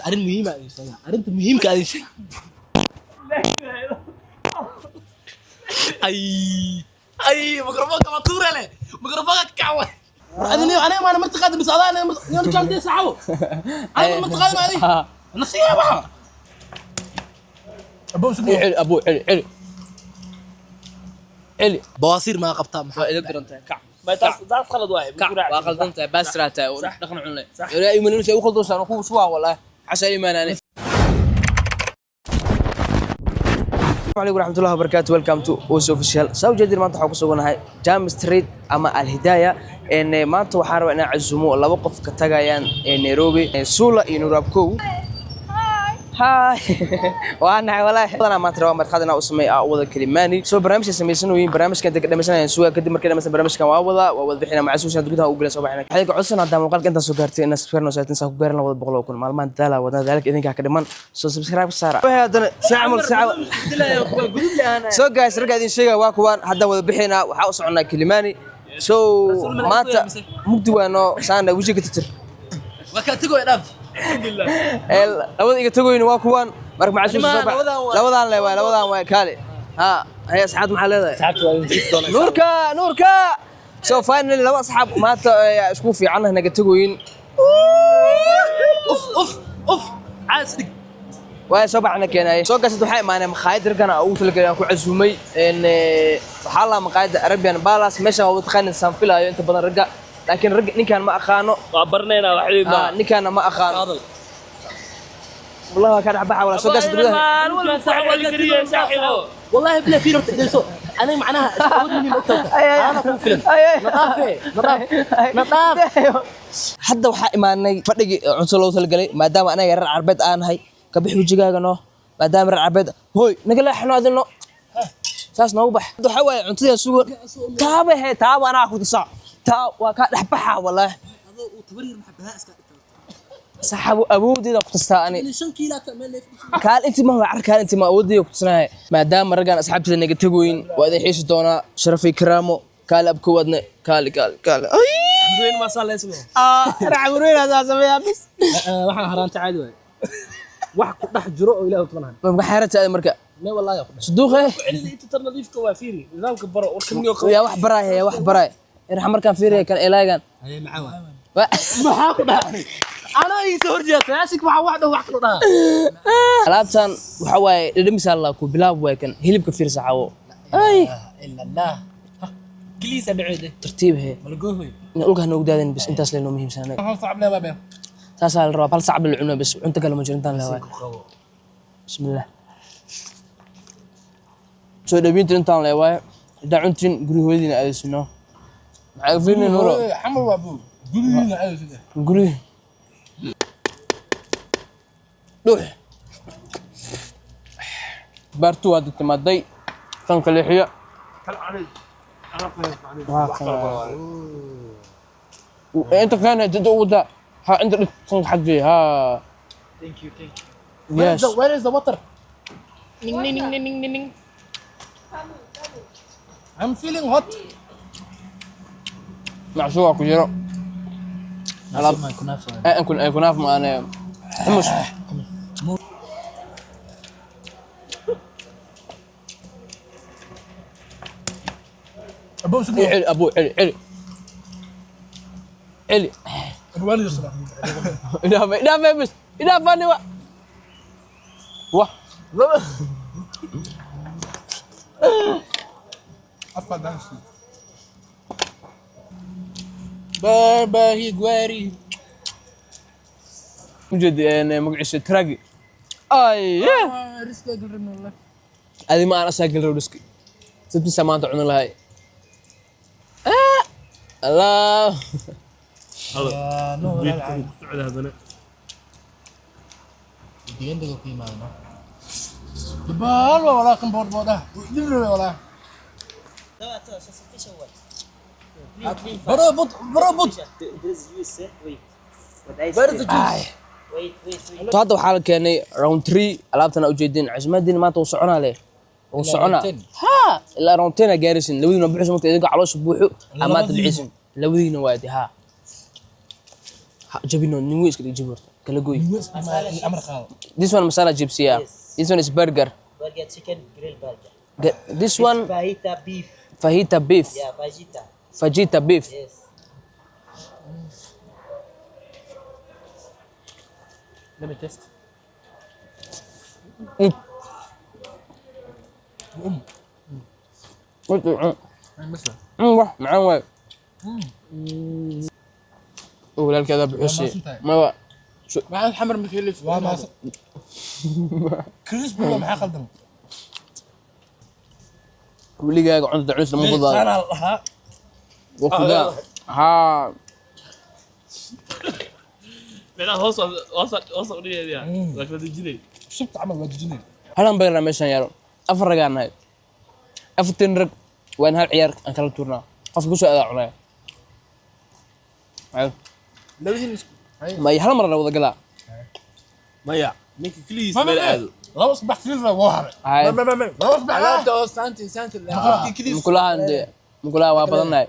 Arrin muhiim ah idin sheegaa. Arrinta muhiimka ah idin sheegaa. Ay ay, mikrofoonka waa tuure leh, mikrofoonka ka kac waay. War adin aniga maana marti qaadi, bis adaa aniga kan dee saxabo aniga marti qaadi ma adiga nasiya waxa. Celi abuu, celi, celi, celi. Bawaasiir maa qabtaa maxaa? Waa ila daran tahay, kac. Taas khalad waaye. Kac, waa qaldan tahay, baasraa tahay oo dhaqan cun leh. Ilaa iimanin say u khaldoosan ku suwaa, wallahi xasha iimaanani. Alaykum waraxmatullahi wabarakaatu. Welcome to Osi Official. Saa ujeedin, maanta waxaan ku suganahay Jam Street ama Al Hidaya. En maanta waxaan rabaa inaan casuumo laba qof ka tagayaan ee Nairobi, Sula iyo Nurabkow. Hi, waa nahay walaahi. Badanaa maanta rabaa marxad inaan u sameeyo aa u wada Kilimani. Soo barnaamijka samaysanooyin, barnaamijkan inta ka dhamaysanayaan sugaa. Kadib markay dhamaysan barnaamijkan waa wada bixina macasuushan gudaha u gala soo baxina. Waxay ka codsan haddaa muuqaalka intaan soo gaartay inaad subscribe noo saartin, saa ku gaaran 200,000. Maalmahan dadaala wadna, dadaalka idinkaa ka dhiman. Soo subscribe saara. Waxay haddana saacamal saaca. So guys, ragga idin sheegaya waa kuwaan. Hadda wada bixina, waxaa u soconaa Kilimani. So maanta mugdi waa noo saana wejiga ka tirtir. Waa kaa tegoy, dhaaf. Ee labada iga tagoyna waa kuwaan. Marka macasuus soo bax. Labadan le waay, labadan waay. Kaale ha hay, asxaab, maxaa leedahay? Asxaabta waa idin xiisi doonaa. Nuurka, nuurka. So finally laba asxaab maanta isku fiican naga tagoyin. Uf uf uf, caas dhig. Waa soo baxna keenay. Soo gasad, waxaa imaanay maqaayad raggan aan ugu talagalay aan ku casuumay. Waxaa la maqaayadda Arabian Palace. Meeshan waa taqaanin saan filaayo inta badan ragga, laakiin ragga ninkaan ma aqaano. Waa barnaynaa wax idin. Ah, ninkaana ma aqaano. Hadal. Wallahi waa ka dhex baxa walaa. Soo gasad gudaha. والله بلا في ربط ديسو انا معناها استعود مني مقتلك انا كون فيلم. نظافه نظافه نظافه. Hadda waxaa imaanay fadhigii cunto loogu talagalay, maadaama anaga reer Carbeed aan nahay. Ka bix wejigaaga noo, maadaama reer Carbeed hooy naga leexno adino saas noogu bax. Hadda waxaa waaye cuntadii sugo taaba he taaba anaa ku tusaa, taa waa kaa dhex baxa wallaahi. Adoo uu tabar yar maxaa balaa iska dhigtaa? Saxaabo, awoodeyda ku tustaa ani. 5 kiila meel leef. Kaal inti ma car, kaal inti ma awoodeyda ku tusnaaye. Maadaama raggaan asxaabteeda naga tegoyin, waa idin xiisi doonaa. Sharafay, karaamo. Kaali abkowaadne, kaali, kaali, kaali. Weyn ma saleysmo. Racmureyna sameeyaa bis. Waxaan haraanta caadi waaye, wax ku dhex jiro oo Ilaahu tobanahan. Ma xeerata marka? Me wallahi ku dhex suduuqe. Cilida inta tar nadiifka waa fiiri. Nidaamka baro warkaniyo. Yaa wax baraaya, yaa wax baraaya? Irxa markaan fiiriya kan elaagan. Haye, maxaa waay? Maxaa ku dhacay? Anaa ii soo horjeeda saasik, waxa wax dhow wax kala dhaha. Alaabtan waxa waaye dhadhamisaa la ku bilaab waay. Kan hilibka fiirsa xawo ay. Ila allah kiliisa dhaceede. Tartiib he. Malagohoy. In dhulka hanoogu daadin bis, intaas leynoo muhiimsanay. Hal sacab leebaa been. Saasaa la rabaa, hal sacab la cuno bas, cunto kale ma jiro, intaan leewaay. Bismillah. Soo dhaweynta intaan leewaay. Haddaa cuntin guri hooyadiina aadaysino, maxaa fiirni nuuro? Xamar waa buu gurigiina aadaysid. Guri dhuux baartu waad timaaday kan kaleexiya. Waa kana. Inta keena dad ugu daa ha, inta dhig kan xaggii ha. Thank you, thank you. Yes. Where is the water? Ning ning ning ning ning ning. I'm feeling hot. Macsuuga ku jiro alaab ee kun ay kunaaf ma ane xumus. Abuu sugu. Celi abuu, celi, celi, celi. Idhaaf, idhaaf bas, idhaaf ani wa wa. Baahi gwaari. Ujeed magaciisa tragi ay adi ma aan asaa gelrow dhiski sabtisa maanta cuni lahay. Allah. Geedka ku socda haddana. Dabaal waa walaa kan boodbooda walaa. Bro, but bro, but where is the juice? To hadda waxaa la keenay round 3. Alaabtan aa ujeedin, casumaadiina maanta wuu soconaa leh, wuu soconaa ha ilaa round 10 aa gaaraysin. Labadiina buuxisa marka idinka caloosha buuxo aa maanta bixiysin labadiina waa di ha. Ha jabino, nin weyn iska dhig, jabi horta. Kala gooy. Amar qaado. This one masala chips, yeah. Yes. This one is burger. Burger chicken grill burger. This one Fajita beef. Fajita beef. Yeah, fajita. Fajita beef. Yes. Let me test. Wax macaan waay. Walaalkeeda buxusi. Maba. Maxaa xamar ma waa maasan crispy waa maxaa qaldan? Weligaaga cuntada culus lama fudaado. Saanaa la dhahaa. Waa kudaa. Haa. Meelaha hoos hoos hoos u dhigeeyaa waa kala dejinay. Subta camal waa jijinay. Halan bayra meeshan yaalo. Afar ragaa nahay. Afartan rag waa in hal ciyaar aan kala tuurnaa. Qofka kusoo adaa cunaya. Hayo. Labadiin isku Ma hal mar la wada galaa. Maya, ninka keligiis meel aado. Laba isbax keliis waa haray. Haye. Laba isbax. Alaabta oo saanti saanti Qofkii keliis. Mukulahan dee. Mukulaha waa badannahay.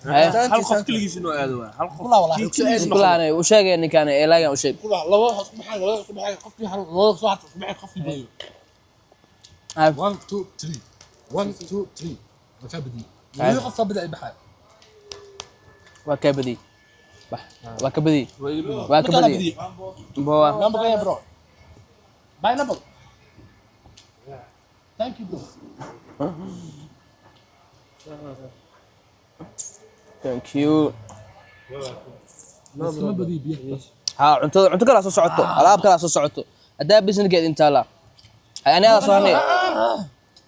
Haye. Hal qof keligiis inuu aado waa hal qof. Kula walaa. Kii keligiis noqdo. Mukulahan u sheegay ninkaan eelaagan u sheeg. Kula laba isku baxay, laba isku baxay, qofkii hal laba soo hartay isku baxay qofkii badiyo. Haye. 1 2 3 1 2 3 waa kaa badiyey. Weli qof kaa badiyay baxay. Waa kaa badiyey. Bax. Waa ka badiyey. Waa ka badiyey. Bowa. Number kaya, bro. Buy number. Thank you, bro. Thank you. Iskama badiyo biyaha. Haa, cuntada cunto kala soo socoto, alaab kala soo socoto. Haddaa businesskeed intaa la. Aniga soo hanay.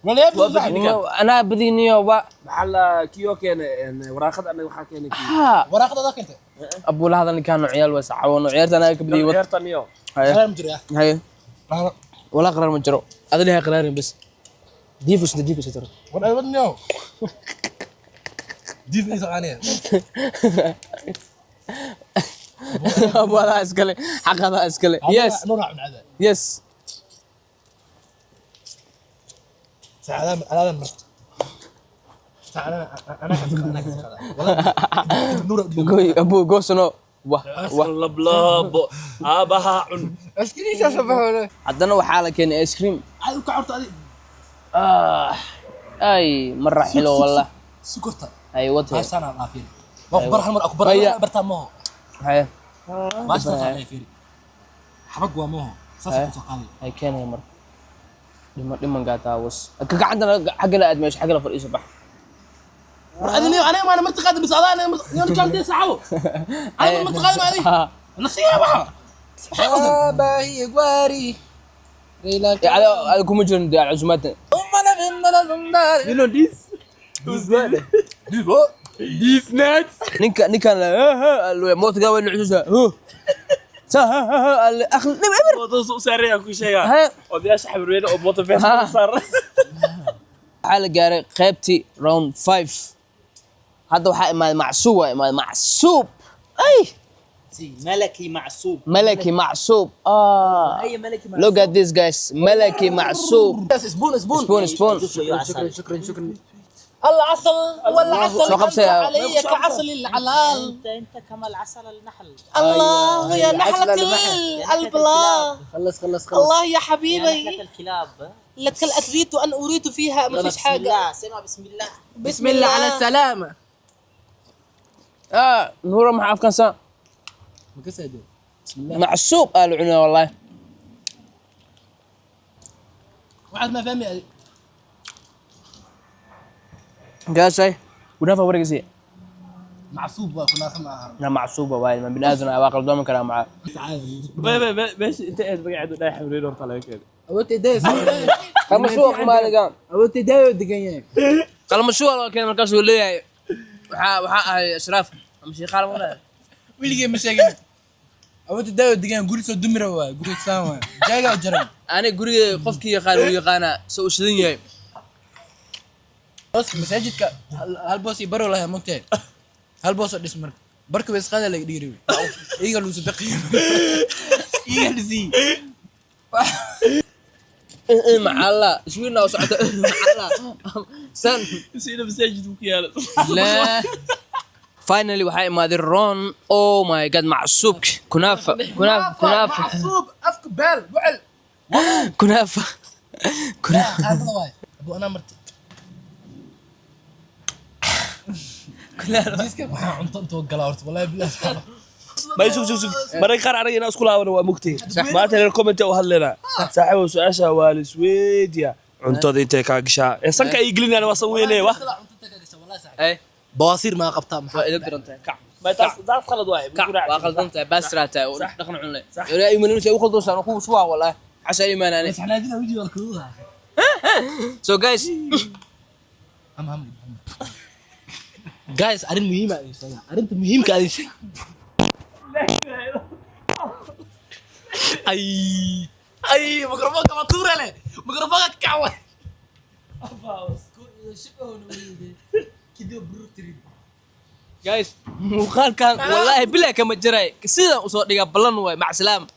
Wala yaa. Anaa badiniyo waa. Maxaa la kii oo keenay waraaqad anaga waxaa keenay kii. Haa. Waraaqada adaa keentay. Abuu la hadal ninkaan ciyaal waa sacawono ciyaarta anaga ka badiyey wad. Ciyaartan iyo Haye. Qaraar ma jiro yaa. Haye. Qaraar. Walaa qaraar ma jiro. Adina ha qaraarin bas. Diifus inta diifus tiro. War ay wadniyo. Diif isa qaaniya. Abuu adaa iskale, xaq adaa iskale. Yes. Nuura cun cada. Yes. Saacadaan alaadan marto. Saacadaan ana ka ana ka qada. Wala nuura u dhigo. Goy abuu goosano. Wah wah. Lablabo aabaha cun. Askariisa soo baxo. Haddana waxaa la keenay ice cream. Ay u ka horta adi. Ah. Ay marra xilo wallah. Sukorta. Ay wad. Baashaan aan dhaafin. Waa ku bar hal mar aku bar bartaa mooho. Haye. Baashaan aan dhaafin. Xabag waa mooho. Saas ku soo qaaday. Ay keenaya marka. Dhima dhiman gaataa was. Ka gacantana xagga la aad meesha xagga la fadhiiso bax. War adina aniga maana marti qaadi bis adaa aniga ninkaan dee saxawo. Aniga marti qaadi ma adiga. Nasiya waxa. Baahi gwari. Ada kuma jirin dee casuumaadna. You know this, who's that? This what? These nuts. Ninka ninkan la mootga waa nuuxsuusa. Sa akhli nim eber. Mooto soo saaraya ku sheegaa. Haye. Odayaasha xabarweyne oo mooto fees ku saaran. Waxaa la gaaray qaybtii round 5. Hadda waxaa imaaday macsuub, waa imaaday macsuub. Ay. ملكي معصوب. Malaki macsuub. Ah. هي ملكي معصوب. Look at this, guys. Malaki macsuub. Spoon, spoon. Spoon, spoon. شكرا شكرا شكرا. العسل والعسل. soo qabsaya. علي كعسل العلال. انت انت كما العسل النحل. الله يا نحلة البلا. خلص خلص خلص. الله يا يا حبيبي. نحلة الكلاب. لك الأتريت أن أريد فيها ما فيش بسم حاجة. الله سمع بسم الله. بسم الله على السلامة. Ah, Nuura maxaa afkansan? Makasayde. Macsuub aa la cunaa wallahi. واحد ما فهمي. Gaashay. Gunaafa wareegsiya. معصوب كنا سمعها. Na macsuuba waay, ma bini'aadan waa qaldoomi karaa macaa. Meesha inta aad magaceedu dhahay xabarweyne horta laga keenay. Awoodtay day. Qalma shuuq maaligan. Awoodtay day oo degan yahay. Qalma shuuq loo keenay markaasuu leeyahay waxaa ahay ashraaf ama shiiqaal ma leeyahay. Weligay ma sheegin. Awoodtay day oo degan guri soo dumira waay, guri saan waay. Jaaga u jaran. Ani guriga qofkii yaqaan wuu yaqaanaa soo u shidan yahay. Boos masaajidka hal boos iyo baro lahaa mogtahay. Hal boos oo dhis marka. Barka way isqaada laga dhigi rabay. Iyaga lagu sadaqiyo. Iyaga la siiyey. Macalla iswiina oo socota macalla san. Sida masaajid ku yaala. Laa. Finally waxaa imaaday Ron. Oh my God, macsuub, kunaafa, kunaafa, kunaafa. Macsuub afka beel bucel. Kunaafa, kunaafa. Qaadada waay abu anaa marti. Jiiska waxaa cunto intoo galaa horta, wallahi billahi. May, sug, sug, sug. Mararka qaar anaga inaan isku laabano waa mugtay. Maanta reer comment u hadlaynaa. Saaxiibow, su-aasha waa la isweydiyaa. Cuntada intay kaa gashaa ee sanka ay gelinayaan waa san weyne wah. Ay. Bawaasiir maa qabtaa maxaa? Waa idin daran tahay, kac. May, taas qalad waaye. Kac, waa qaldan tahay, baasraa tahay oo dhaqan cun leh. Ilaa iimaan inay u khaldosaan ku subaa, wallahi xasha iimaan ani. Saxnaadida wejiga waa kududa. So guys, Ham ham. Guys, arrin muhiim ah idin sheegaa. Arrinta muhiimka ah idin sheegaa. Ay ay, mikrofoonka waa tuurale, mikrofoonka kac waay. Guys, muuqaalkan wallahi bilaa kama jiray, sidan usoo dhigaa ballan waay. Mac salaama.